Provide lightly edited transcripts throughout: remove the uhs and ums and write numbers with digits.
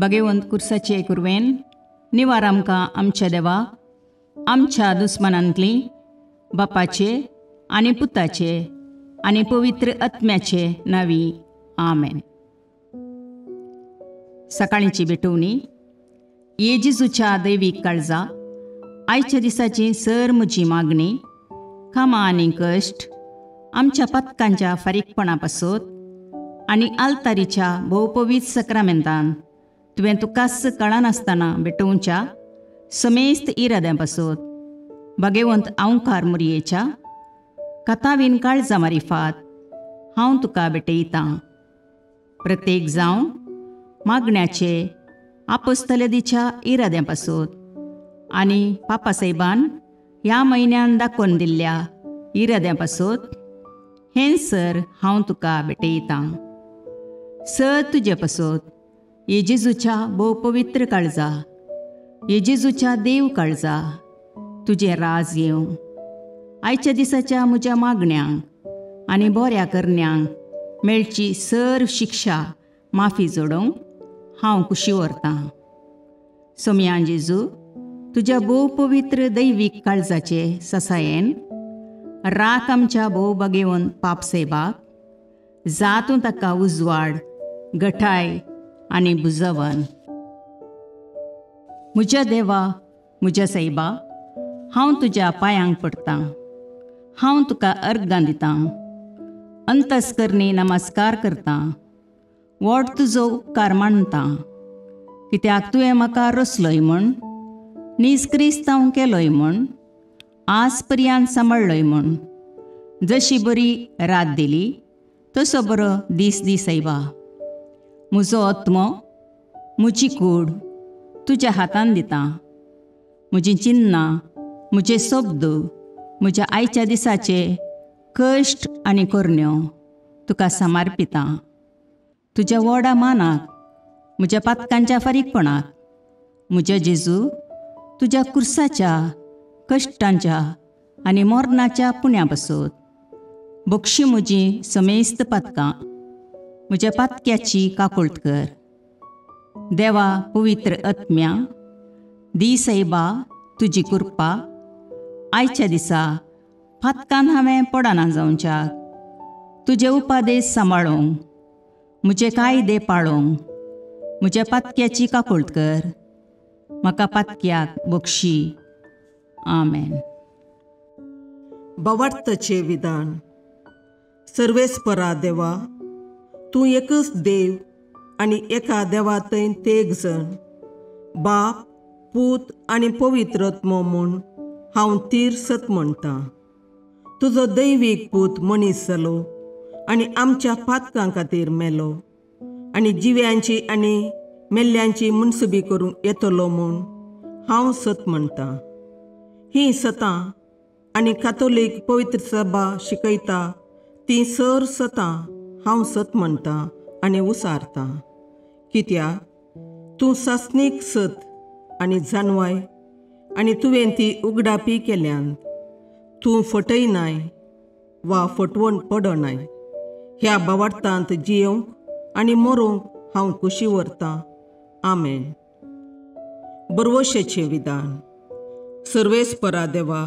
भगेवंत कुर्साचे कुरवेन निवार आमकां आमच्या देवा आमच्या दुस्मनांतली बापाचे आनी पुताचे आनी पवित्र आत्म्याचे नावी आमेन. सकाळींची भेटवणी. ये जेजूच्या दैवीक काळजा, आयच्या दिसाची सर म्हजी मागणी, कामां आनी कश्ट आमच्या पथकांच्या फारीकपणा पासत आनी आल्तारीच्या भोवपवीत सक्रामेंतान तुवें तुकाच कळनासतना भेटोवच्या समेस्त इराद्यां पासत भगेवंत आंवकार मुरयेच्या कथावीन काळजा मारिफात हांव तुका भेटयतां. प्रत्येक जावं मागण्याचे आपोस्तलेदीच्या इराद्यां पासत आनी पापासाहेबान ह्या म्हयन्यान दाखोवन दिल्ल्या इराद्यां पासत हें सर हांव तुका भेटयतां. सर तुजे पासत ये जेजूच्या भोव पवित्र काळजा, ये जेजूच्या देव काळजा, तुजें राज येवं. आयच्या दिसाच्या म्हज्या मागण्यांक आनी बऱ्या करण्यांक मेळची सर शिक्षा माफी जोडोवंक हांव कुशी व्हरतां. सोमया जेजू, तुज्या भोव पवित्र दैवीक काळजाचे ससायेन राख आमच्या भोव बगेवन पापसेबाक, जातूं ताका उजवाड गठाय आनी बुजवन. म्हज्या देवा, म्हज्या सायबा, हांव तुज्या पांयांक पडटां, हांव तुका अर्गां दितां, अंतस्करणी नमस्कार करतां, व्हड तुजो उपकार मानतां, कित्याक तुवें म्हाका रचलोय म्हूण, नीज क्रिस्तांव केलोय म्हूण, आज पर्यंत सांबाळ्ळोय म्हूण. जशी बरी रात दिली तसो बरो दीस दी सायबा. म्हजो आत्मो, म्हजी कूड तुज्या हातान दितां. म्हजीं चिन्नां, म्हजे शब्द, म्हज्या आयच्या दिसाचे कश्ट आनी करण्यो तुका समर्पितां. तुज्या व्हडा मानाक, म्हज्या पातकांच्या फारीकपणाक, म्हज्या जेजू तुज्या कुर्साच्या कश्टांच्या आनी मरणाच्या पुण्या पासत बक्षी म्हजी समेस्त पातकां, म्हज्या पातक्याची काकुळट कर. देवा पवित्र आत्म्या, दी सायबा तुजी कृपा आयच्या दिसा पातकान हांवें पडना जावच्याक, तुजे उपादेश सांबाळूंक, म्हजे कायदे पाळूंक म्हज्या पातक्याची काकुळट कर. म्हाका पातक्याक बक्षी. आमेन. बवार्थाचें विधान. सर्वेस्परा देवा, तूं एकच देव आनी एका देवा थंय तेग जण, बाप, पूत आनी पवित्र आत्मो म्हूण हांव तीर सत म्हणटां. तुजो दैवीक पूत मनीस जालो आनी आमच्या पातकां खातीर मेलो आनी जिव्यांची आनी मेल्ल्यांची मुनसुबी करूंक येतलो म्हूण हांव सत म्हणटां. हीं सतां आनी कातोलीक पवित्र सभा शिकयता तीं सर सतां हांव सत म्हणटां आनी उसारतां. कित्याक तूं सासणीक सत आनी जानवाय आनी तुवें ती उगडापी केल्यान. तूं फटयनाय वा फटवण पडनाय. ह्या बावार्थांत जियोवंक आनी मरोंक हांव कुशी व्हरतां. आमेन. बरवशेचें विधान. सर्वेस्परा देवा,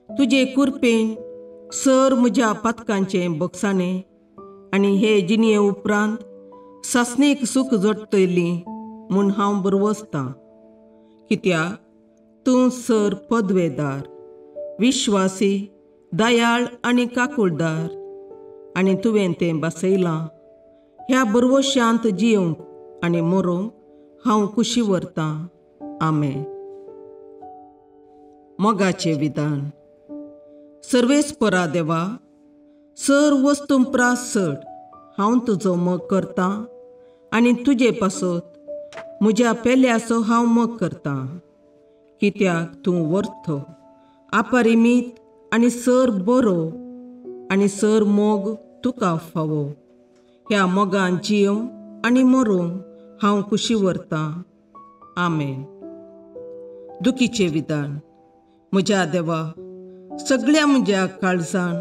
तुजे कुरपेन सर म्हज्या पातकांचें बक्षाणें आनी हे जिणये उपरांत सासणीक सूख जोडटली म्हूण हांव बरवसतां. कित्याक तूं सर पदवेदार, विश्वासी, दयाळ आनी काकुळदार आनी तुवें तें बसयलां. ह्या बरवशांत जियोवंक आनी मरोंक हांव कुशी व्हरतां. आमेन. मोगाचें विधान. सर्वेस्परा देवा, सर वस्तूं प्रास चड हांव तुजो मोग करतां आनी तुजे पासत म्हज्या पेल्याचो हांव मोग करतां. कित्याक तूं वर्थ, अपरिमीत आनी सर बरो आनी सर मोग तुका फावो. ह्या मोगान जियोवंक आनी मरोंक हांव कुशी व्हरतां. आमेन. दुखीचें विधान. म्हज्या देवा, सगळ्या म्हज्या काळजान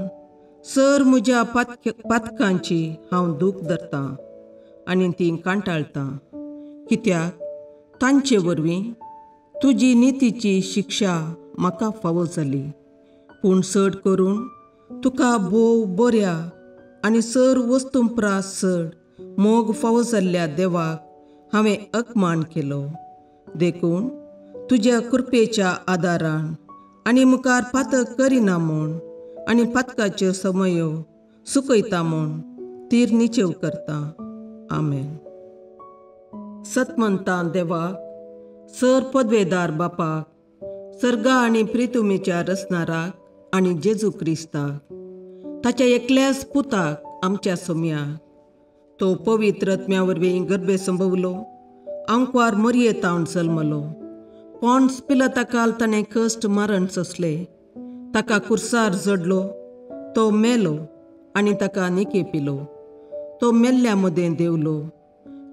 सर म्हज्या पातकांची हांव दूख धरतां आनी ती कांटाळटां. कित्याक तांचे वरवीं तुजी नितीची शिक्षा म्हाका फावो जाली. पूण चड करून तुका भोव बऱ्या आनी सर वस्तूं प्रास चड मोग फावो जाल्ल्या देवाक हांवें अपमान केलो. देखून तुज्या कृपेच्या आदारान आनी मुखार पातक करिना म्हूण आनी पातकाच्यो समयो सुकयता म्हूण तीर निचेव करता. आमेन. सतमंता देवाक, सर पदवेदार बापाक, सर्गा आनी प्रितुमेच्या रचणाराक आनी जेजू क्रिस्ताक, ताच्या एकल्याच पुताक आमच्या सोम्याक, तो पवित्र आत्म्या वरवीं गर्भे संभवलो, आंकवार मरये तावन जल्मलो, पॉन्स पिलाता ताणें कश्ट मारण सोंसले, ताका कुर्सार जडलो, तो मेलो आनी ताका निके पिलो, तो मेल्ल्या मदें देंवलो,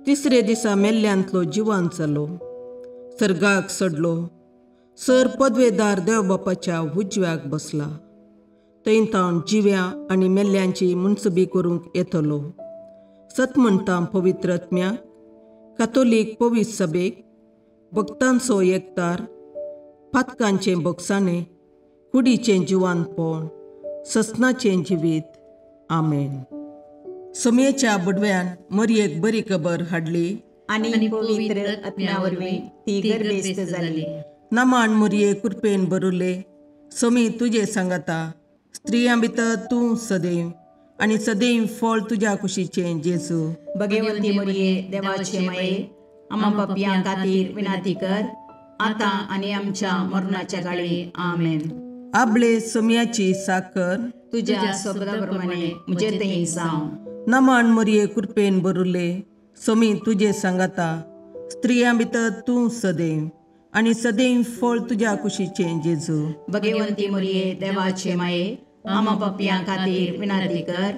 तिसरे दिसा मेल्ल्यांतलो जिवान जालो, सर्गाक चडलो, सर पदवेदार देव बापाच्या उजव्याक बसला, थंय तावन जिव्या आनी मेल्ल्यांची मुनसबी करूंक येतलो. सत म्हणटा पवित्र आत्म्याक, कातोलीक पवित्र सभेक, भक्तांचो एकतार, पातकांचें भोगसाणें, कुडीचें जिवानपण, ससनाचें जिवीत. आमेन. सोमयेच्या बुडव्यान मरयेक बरी खबर हाडली आनी पवित्र आत्म्या वरवीं ती गर्भेस्त जाली. नमान मरये कृपेन भरुले, सोमी तुजे सांगाता, स्त्रियां भितर तूं सदैव आनी सदैव फळ तुज्या कुशीचें जेजू. भगवंती मरये देवाचे माये, आमा पापयां खातीर विनंती कर, आतां आनी आमच्या मरणाच्या काळी. आमेन. आबळे सोमयाची साकर तुज्या शब्दा प्रमाणे म्हजे थंय जावं. नमान मरये कृपेन भरुले, सोमी तुजे सांगाता, स्त्रियां भितर तूं सदैव आनी सदैव फळ तुज्या कुशीचें जेजू. भगवंती मरये देवाचे माये, आमा पापयां खातीर विनंती कर,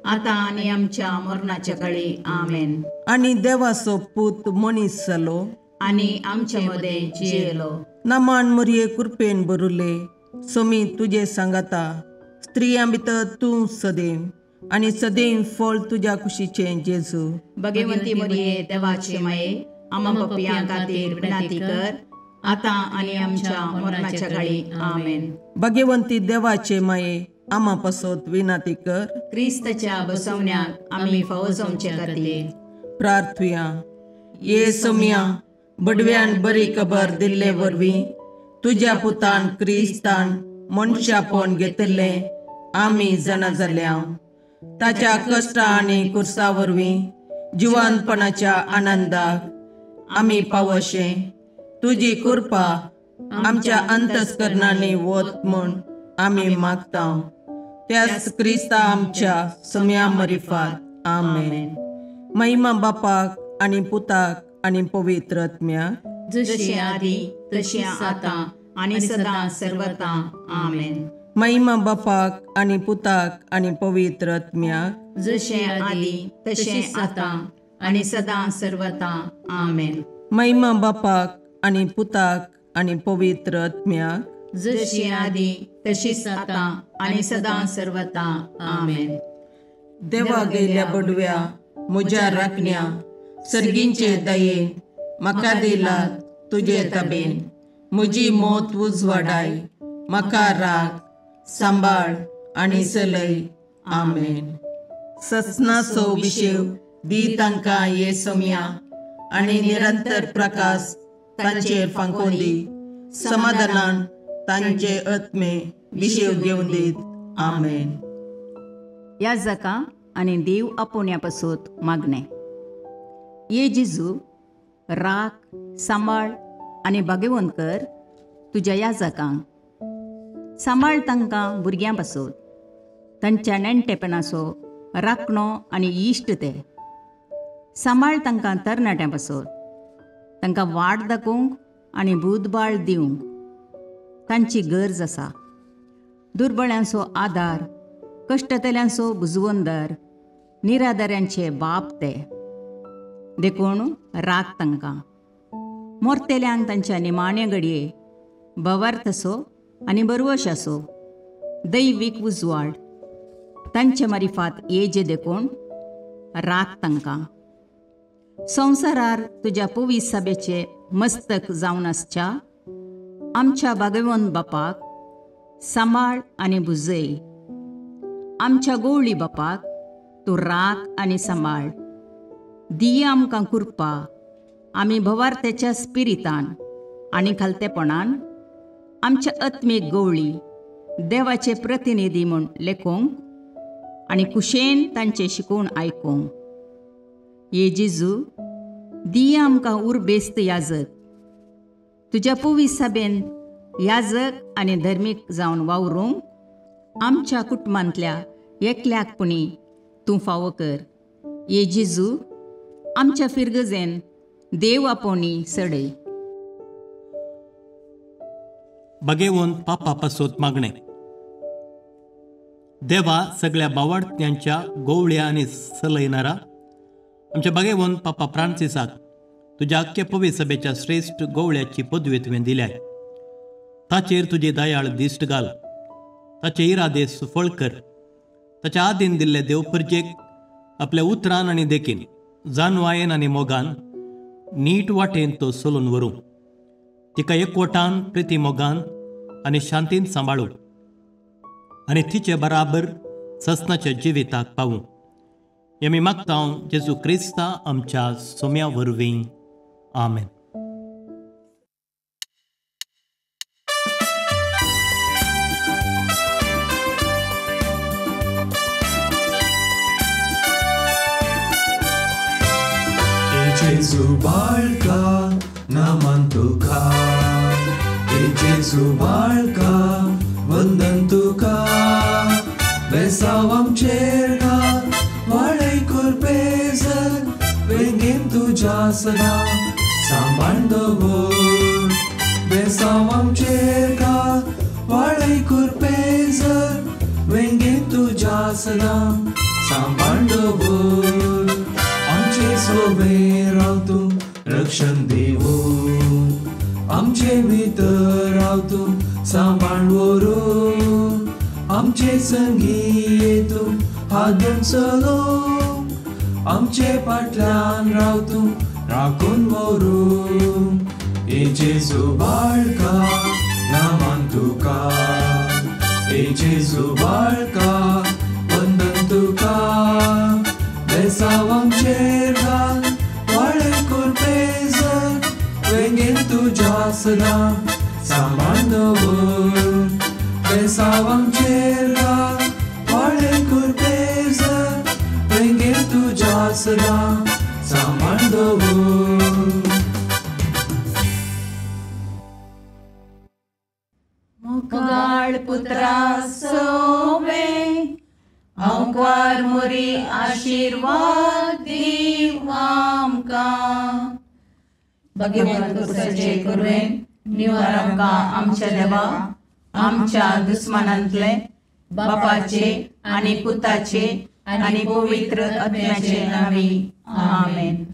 आतां आनी आमच्या मरणाच्या काळी. आमेन. आनी देवाचो पूत मनीस जालो आनी आमच्या मदें जियेलो. नमान मरये कृपेन भरुले, सोमी तुजे सांगाता, स्त्रियां भितर तूं सदैव आनी सदैव फळ तुज्या कुशीचें जेजू. भगवंती मरये देवाचे माये, आमा पापयां खातीर विनंती कर, आतां आनी आमच्या मरणाच्या काळी. आमेन. भगवंती देवाचे माये, आमा पासत विनंती कर, क्रिस्ताच्या बसवण्याक आमी फावो जावचे खातीर. प्रार्थुया. ये सोमया, बडव्यान बरी खबर दिल्ले वरवीं तुज्या पुतान क्रिस्तान मनशापण घेतिल्लें आमी जाणा जाल्या. ताच्या कश्टा आनी कुर्सा वरवीं जिवानपणाच्या आनंदाक आमी पावशें तुजी कृपा आमच्या अंतस्करणांनी वत म्हूण आमी मागता. त्याच क्रिस्ता आमच्या सोम्या मरिफात. आमेन. महिमा बापाक आनी पुताक आनी पवित्र आत्म्याक, जशी आदी तशी आतां आनी सदां सर्वता. आमेन. महिमा बापाक आनी पुताक आनी पवित्र आत्म्याक, जशें आदी तशें आतां आनी सदां सर्वता. आमेन. महिमा बापाक आनी पुताक आनी पवित्र आत्म्याक, जशी आदी तशीच आतां आनी सदां सर्वता. आमेन. देवा गेल्या बडव्या म्हज्या राखण्या, सर्गींचे दयेन म्हाका दिला तुजे तबेन, म्हजी मौत उजवाडाय, म्हाका राख सांबाळ आनी चलय. आमेन. ससनाचो विशेव दी तांकां ये सोम्या आनी निरंतर प्रकाश तांचेर फांकोवन दी, समाधानान तांचे आत्मे विशेव घेवन दीत. आमेन. ह्या जाका आनी देव आपोवण्या पासत मागणें. ये जेजू, राख सांबाळ आनी भाग्यवंत कर तुज्या याजकांक, सांबाळ तांकां भुरग्यां पासत, तांच्या नेणटेपणाचो राखणो आनी इश्ट ते. सांबाळ तांकां तरणाट्यां पासत, तांकां वाट दाखोवंक आनी बुदबाळ दिवंक तांची गरज आसा. दुर्बळ्यांचो आदार, कश्टतल्यांचो बुजवंदर, निराधाऱ्यांचे बाप ते. देखून राख तांकां. मोरतेल्यांक तांच्या निमाण्या घडये भवार्थ असो आनी बरवश असो दैवीक उजवाड तांचे मारिफात येजे. देखून राख तांकां. संवसारार तुज्या पवित्र सभेचे मस्तक जावन आसच्या आमच्या भागवंत बापाक सांबाळ आनी भुजय. आमच्या गोवळी बापाक तूं राख आनी सांबाळ. दिया आमकां कृपा आमी भवार्थ्याच्या स्पिरितान आनी खालतेपणान आमच्या आत्मीक गोवळी देवाचे प्रतिनिधी म्हूण लेखूंक आनी कुशेन तांचें शिकोवन आयकूंक. ये जेजू, दिया आमकां उर्बेस्त याजक, तुज्या पवित्र सभेन याजक आनी धर्मीक जावन वावरूंक आमच्या कुटुंबांतल्या एकल्याक पुणी तूं फावो कर. ये जेजू, आमच्या फिरगजेन देव आपोवणी सडय. बगेवन पापा पासत मागणें. देवा सगळ्या बावाडत्यांच्या गोवळ्या आनी सलयनारा आमच्या बागेवन पापा फ्रांसिसाक तुज्या आख्या पवित्र सभेच्या श्रेश्ठ गोवळ्याची पदवी तुवें दिल्या. ताचेर तुजी दयाळ दिश्ट घाल, ताचे इरादे सुफळ कर. ताच्या आदीन दिल्ले देवपर्जेक आपल्या उतरान आनी देखीन, जानवायेन आनी मोगान नीट वाटेन तो चलून व्हरूं. तिका एकवटान, प्रिती मोगान आनी शांतीन सांबाळूं आनी तिचे बराबर ससनाच्या जिविताक पावूं. हें आमी मागता जेजू क्रिस्ता आमच्या सोम्या वरवीं. आमेन. जेजू बाळका नमन तुका, हे जेजू बाळका वंदन तुका, बेसांव आमचेर घाल वाडय कुरपेजर, वेंगेन तुज्या सदां सांबाळ दवर. बेसांव आमचेर घाल वाडय कुरपेजर, वेंगेन तुज्या सदां सांबाळ दवर. आमचे सोबे राव तूं रक्षण देवून, आमचे भितर राव तूं सांबाळ व्हरूं, आमचे संगी ये तूं हात धरून चलोवंक, आमचे फाटल्यान राव तूं राखून व्हरूं. हे जेजू बाळका नमन तुका, हे जेजू बाळका वंदन तुका, बेसांव आमचेर घाल वाडय कुरपेजर, वेंगेन तुज्या सदां सांबाळ दवर. बेसांव आमचेर घाल वाडय कुरपेजर, वेंगेन तुज्या सदां सांबाळ दवर. मुखाळ पुत्रा सोवे अंकार मोरी आशीर्वाद दीव आमकां. भगवंत कुसाचे कुरवेन निवार आमकां आमच्या देवा, आमच्या दुस्मानांतले बापाचे आनी पुताचे आनी पवित्र आत्म्याचे नांवी. आमेन.